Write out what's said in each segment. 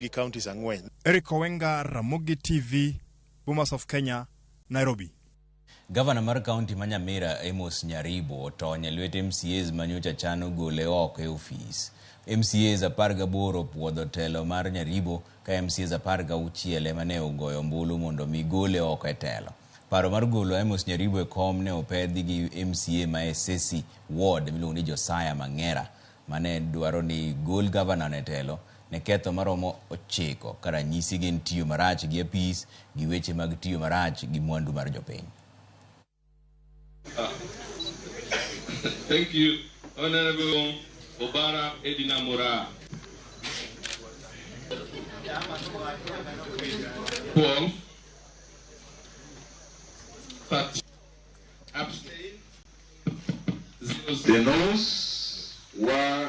Gi counties 4. Eric Owenga, Ramogi TV, Bomas of Kenya, Nairobi. Gavana mar kaunti ma Nyamira Amos Nyaribo otony e lwet MCAs manyocha chano gole oko e ofis. MCAs 18 opuodho telo mar Nyaribo ka MCAs 16 ema ne ogoyo ombulu mondo mi gole oko e telo. Paro mar golo Amos Nyaribo e kom ne opedhi gi MCA ma Esesi Ward miluongo ni Josiah Mang'era mane dwaro ni gol gavana e telo ne ketho maromo 9 ka ranyisi gin tiyo marach gi apis gi weche mag tiyo marach gi mwandu mar jopiny. Thank you, Honorable Obara Edina Mora. 12, 13, abstain, 0. The noes were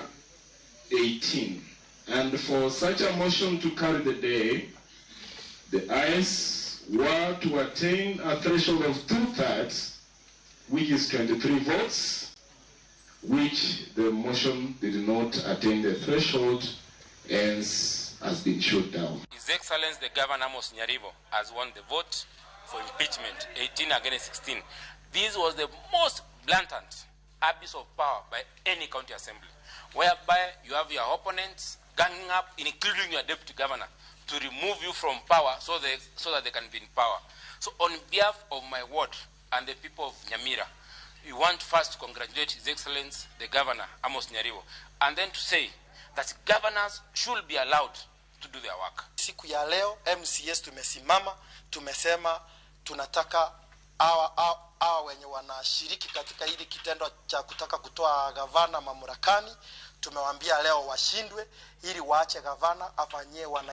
18. And for such a motion to carry the day, the ayes were to attain a threshold of 2/3, which is 23 votes, which the motion did not attain the threshold, hence has been shot down. His Excellency the Governor Amos Nyaribo has won the vote for impeachment, 18 against 16. This was the most blatant abuse of power by any county assembly, whereby you have your opponents ganging up, including your deputy governor, to remove you from power so that they can be in power. So on behalf of my ward and the people of Nyamira, we want first to congratulate His Excellency the Governor, Amos Nyaribo, and then to say that governors should be allowed to do their work. Siku ya leo MCS tumesimama, tumesema tunataka hawa wenye wanashiriki katika hili kitendo cha kutaka kutoa gavana mamlakani, tumewaambia leo washindwe ili waache gavana afanyie wana